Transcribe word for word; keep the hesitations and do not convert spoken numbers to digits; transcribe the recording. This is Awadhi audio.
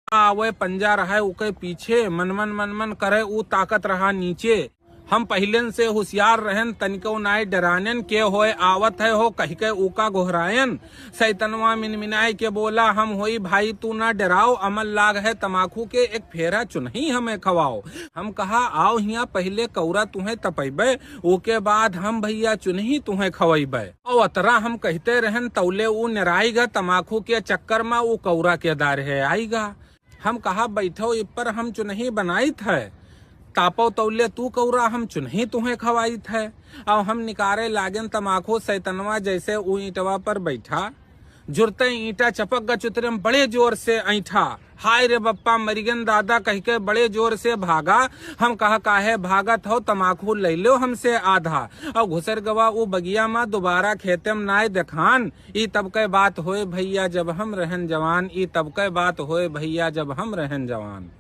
आवै पंजा रहै उके पीछे, मन मन मन मन करै ऊ ताकत रहा नीचे। हम पहिलेन से हुसियार रहेन, तनिको नाय डेरानेन, के होय आवत है हो कहिके ऊका गोहरायन। सैतनवा मिनमिनाय के बोला, हम होई भाई तू ना डेराओ, अमल लाग है तमाखू के, एक फेरा चुनही हमें खवाओ। हम कहा, आओ हियाँ पहिले कौरा तुहें तपैबै, ओके बाद हम भैया चुनही तुहें खवैबै। औ अतरा हम कहिते रहेन तौले ऊ नेराइगा, तमाखू के चक्कर मा ऊ कौरा के दारे आइगा। हम कहा, बैठो इप्पर हम चुनही बनाइत है, तापो तौले तू कौरा हम चुनही तुहें खवाइत है। औ हम निकारे लागेन तमाखू, सैतनवा जैसे ऊ ईंटवा पर बैठा, जुरते ईंटा चपक गा चुतरे में बड़े जोर से ऐंठा। हाय रे बप्पा मरिगेन दादा कहिके बड़े जोर से भागा। हम कहा, काहे भागत हो, तमाखू लैलो हमसे आधा। औ घुसर गवा ऊ बगिया मा, दोबारा खेते में नाय देखान। ई तब के बात होय भैया जब हम रहेन जवान, ई तब के बात होय भैया जब हम रहेन जवान।